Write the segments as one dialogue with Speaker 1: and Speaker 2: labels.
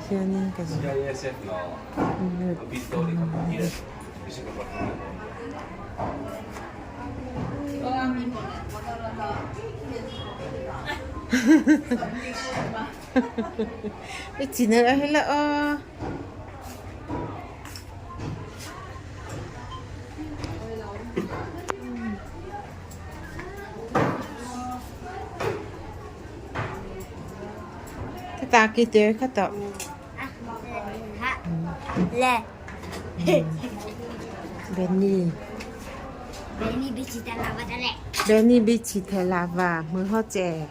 Speaker 1: Hianin kan Benny Benny 被其他喇叭蛮好吃。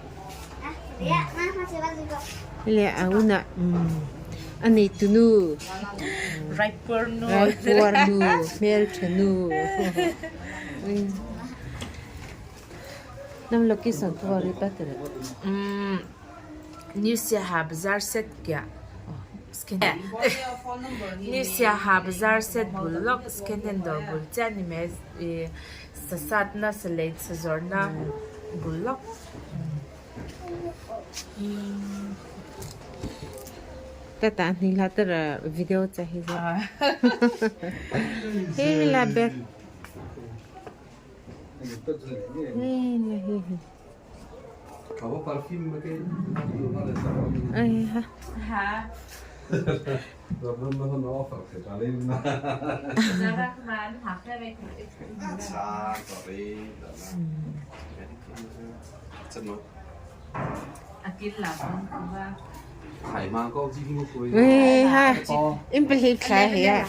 Speaker 1: Le auna ani tunu
Speaker 2: Raipur nu
Speaker 1: Raipur nu hmeltha nu nam location ku ri patara
Speaker 2: New Siaha Bazar set kya New Siaha Bazar set bul lawk Scandan dawr bul chiah ni mai sasat na salei sazawr na bul lawk.
Speaker 1: Tata hni la tara video cha hi zo. He la bek. He la he he. Ai ha.
Speaker 2: Ha.
Speaker 1: Ui ha. In pahli thla he ah.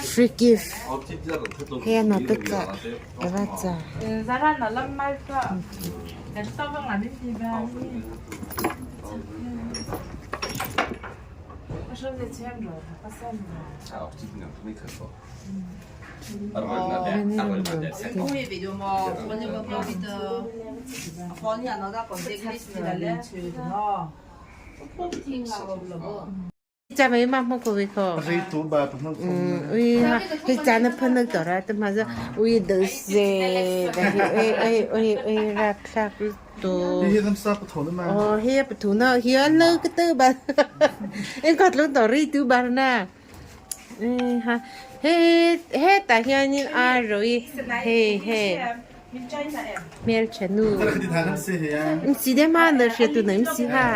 Speaker 1: Free gift. He na te cha. Eva cha. Hetah hianin a rawih hei hei hmeltha nu si deuh hma na hriat tur na si ha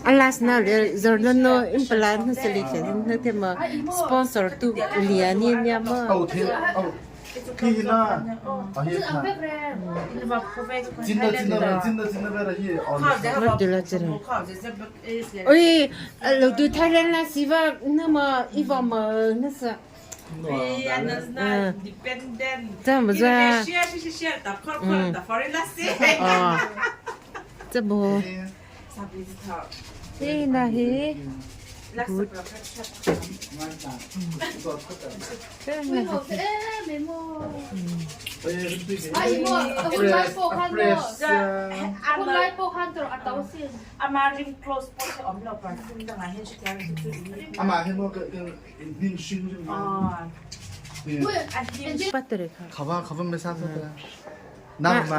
Speaker 1: a last na leh Zornano in palai hmasa leh thlen in hna te maw sponsor tu lian in nia maw. Oi lo tu Thailand la si va na ma i va ma na sa这不，嘿那嘿，good。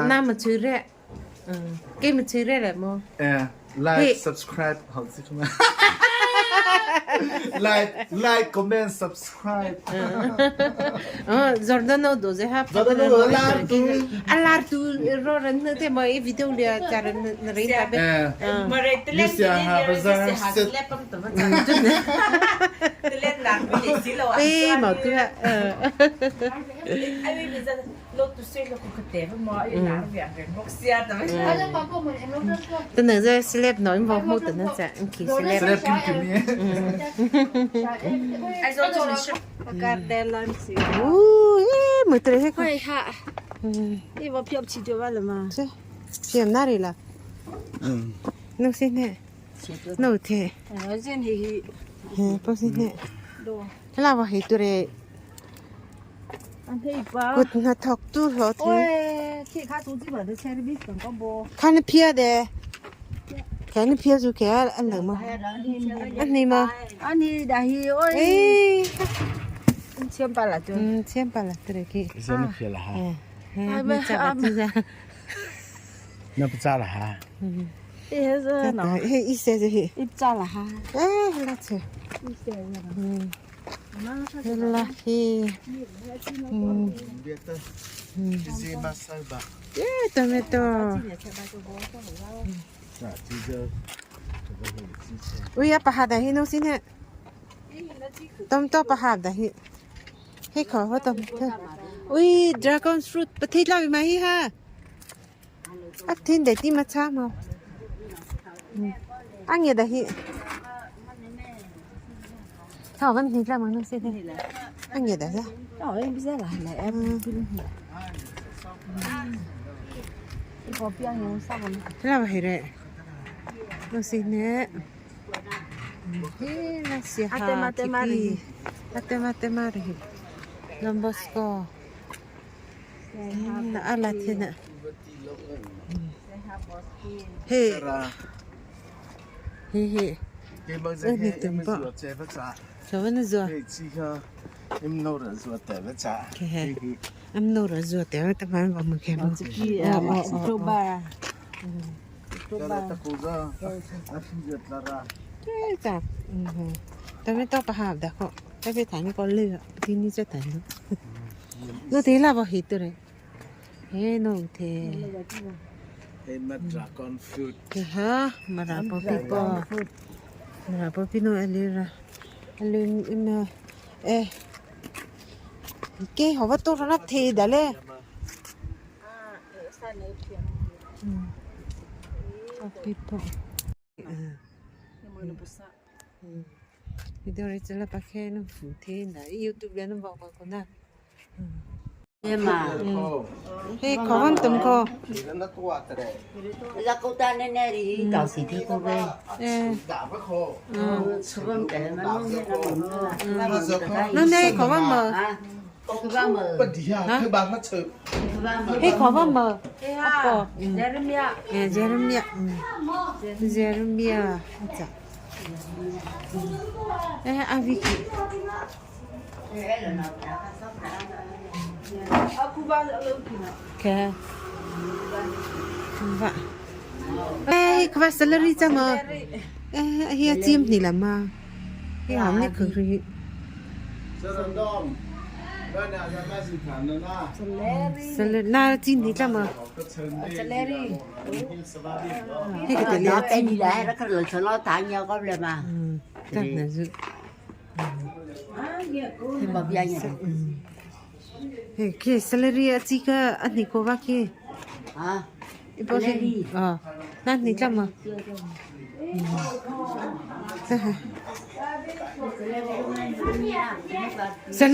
Speaker 1: 那么吃热，嗯，给么吃热了么？
Speaker 3: 哎，like subscribe 好记住吗？like like comment subscribe。
Speaker 1: 嗯，Jordan 都在哈。Alar tu roran na te mo i video lia charan na rin tabe. Ê mà tu ha. Tên là ra celeb nói vào mô tên nó sẽ kỳ celeb.
Speaker 3: Celeb kim kim nhé.
Speaker 1: Ui, mà tôi thấy không. Phiền nát rồi là. Nó xin nè. Nó thế. Bác xin nè. Thế là vào hết tôi đây. Cột nó thọc tu hả thế. Khăn pia de. Cái nó phía dù cái ăn được mà. Ăn này mà.
Speaker 4: Ani dahi oi.
Speaker 1: Ê.
Speaker 4: Siam pala tu.
Speaker 1: Ừ, xem bà là từ kia.
Speaker 3: 这你撇了哈，
Speaker 1: Ừ, chào bà chú ra.
Speaker 3: 那不炸了哈。
Speaker 4: Eh
Speaker 1: Dạ,
Speaker 4: no.
Speaker 1: Ê, ít xe rồi.
Speaker 4: Ip chala ha.
Speaker 1: Ê, là trời. Ừ. Là hi. Ừ.
Speaker 3: 别的，这马赛吧。
Speaker 1: Ê, tomato.
Speaker 3: 啊，这个这个会之前。
Speaker 1: Ui, apa hada hi no xin hả? Tomato pa hada hi. Hi khó quá tomato. Ui, dragon fruit, bà thích làm mà hi ha. Ác thiên để tim mà cha mà. Anh nghe đây hi. Sao vẫn thích làm mà nó xin hả? Anh nghe đấy ra.
Speaker 4: Oh, em bisa lah lah em. Ipo piang yang sama.
Speaker 1: Thế là phải đấy. Nó xin nè. Thế là xì hà.
Speaker 4: Ate mate mari.
Speaker 1: Ate mate mari. Don Bosco. Là à là thế nè. Hey. Hey hey.
Speaker 3: 给么子？给么子？这不炸？
Speaker 1: Cháu vẫn rùa.
Speaker 3: 给这个，你们弄的做得不炸？
Speaker 1: Em nô rồi rùa téo tao mà vào một kèm.
Speaker 4: Coba.
Speaker 3: 这个大哥哥，啊，听着啦啦。
Speaker 1: Thế cả. Tao mới to bà hạp đã không? Tao phải thằng có lừa, thì như cho thằng nó. Nó thế là vào hít rồi. Thế nó thế.
Speaker 3: 哎，么 dragon fruit。
Speaker 1: Ha, mara popi po. Mara popi no alira. Alun ima eh. Ke hawa to rana the dale. Popi po. Video re chala pakhe no fu the na YouTube le no ba ba ko na.
Speaker 5: mà
Speaker 1: He khawan tum ko.
Speaker 5: là cô ta nên nè đi tao xí thì cô về
Speaker 1: Eh.
Speaker 3: 打不好。
Speaker 5: số bơm cái mà nó nó nó nó
Speaker 1: No ne khawan ma.
Speaker 5: à cô ba mờ
Speaker 3: 不底下，去把它吃。
Speaker 5: cô ba mờ
Speaker 1: He khawan ma.
Speaker 2: Ha, Jeremia.
Speaker 1: Eh Jeremia. Jeremia. Acha. Eh Aviki.
Speaker 4: Aku ba lo kina.
Speaker 1: Ke. Va. Eh khawa salary cha ma. Eh hi chim ni la ma. Hi ham ni khu ri.
Speaker 3: 这是弄，那两个卖是谈的啦。
Speaker 1: Salary na chim ni la ma. He ka te
Speaker 5: nó
Speaker 1: le
Speaker 5: tên gì đấy nó có lời cho nó thả nhau cóเลยmà
Speaker 1: Ta na zu.
Speaker 5: thì mà bây giờ
Speaker 1: He ke salary a chi ka ani ko wa ke.
Speaker 5: à
Speaker 1: Ipo se. Ah. Na ni la ma. Sal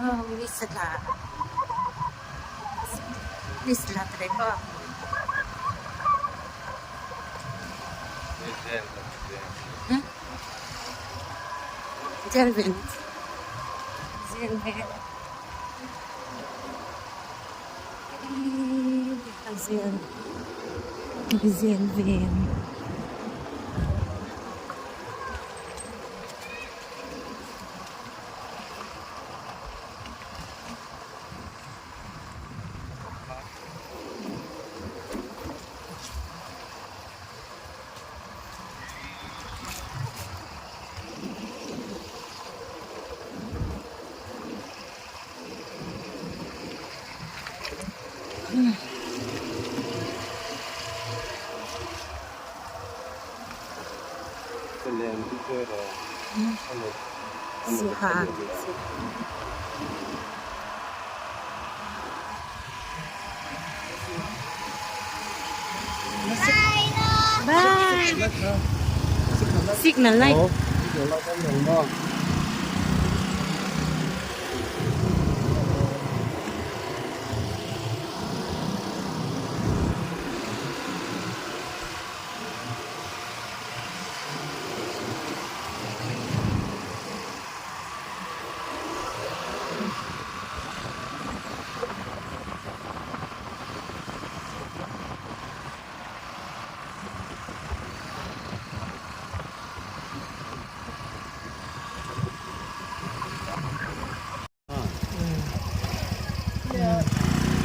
Speaker 1: Oh, misla. Misla trepa. Jervin. Jervin. Jervin. Jervin. Siha. Bye. Signal light.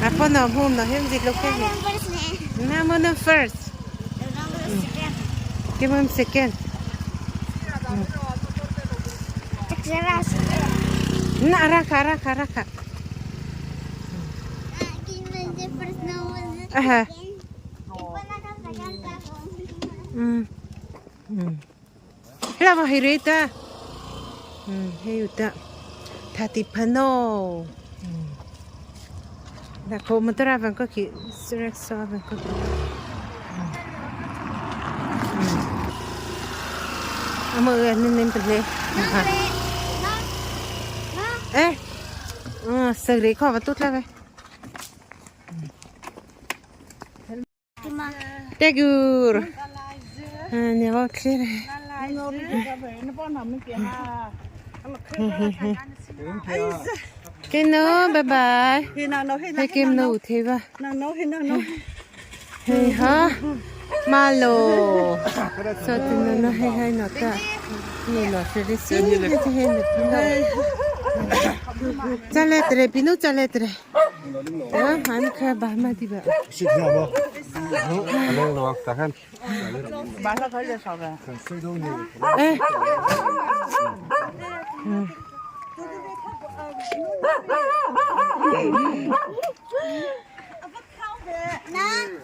Speaker 1: Apo no home no him zit look at Na mo first. Give him second. Na araka araka araka. Aha. Lava hirita. Heyuta. Tati pano. Na ko motora van ko ki surek so van ko. Amo nen nen phle. Eh. À, sờ đấy khó và tốt là vậy. Tegur. Nè vào clear. Cái nó bye bye. Hay kim nó thế ba. Hey ha. Malo. So tin nó hay hay nó ta. Nè nó sẽ đi xin thế thế nó. Chale tre pinu chale tre. Ah, han kha ba ma di ba. Eh.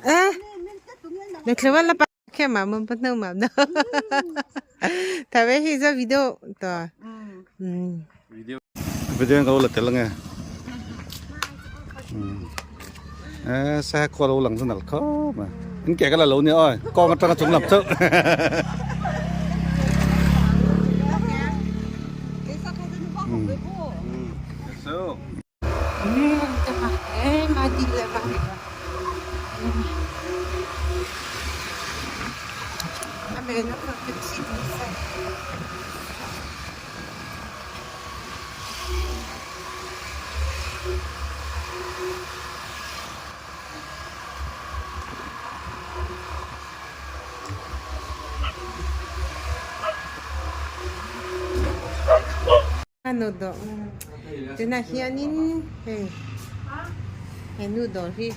Speaker 1: Eh. Để khléwa la pa khe ma mon pa no ma no. Ta ve hi za video to.
Speaker 3: Video ka lo tel nge. Eh, sa ko lo lang nal kho mà. In ke ka la lo ni oi, ko nga ta chung lam chau. So.
Speaker 1: Eh, ma di la ba. Ame no ko petit sa. Ano do? Tuna hianin hey. Hey noodle hi.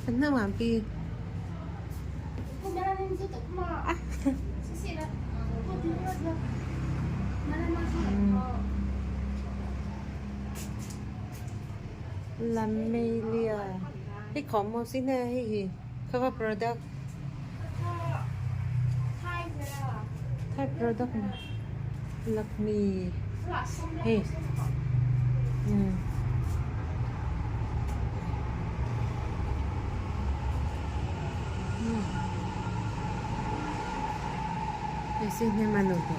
Speaker 1: Ano man pi? La Melia. Hi como sina hi cover product. Thai product. Lakmi. Hey. Ay, sino manudo?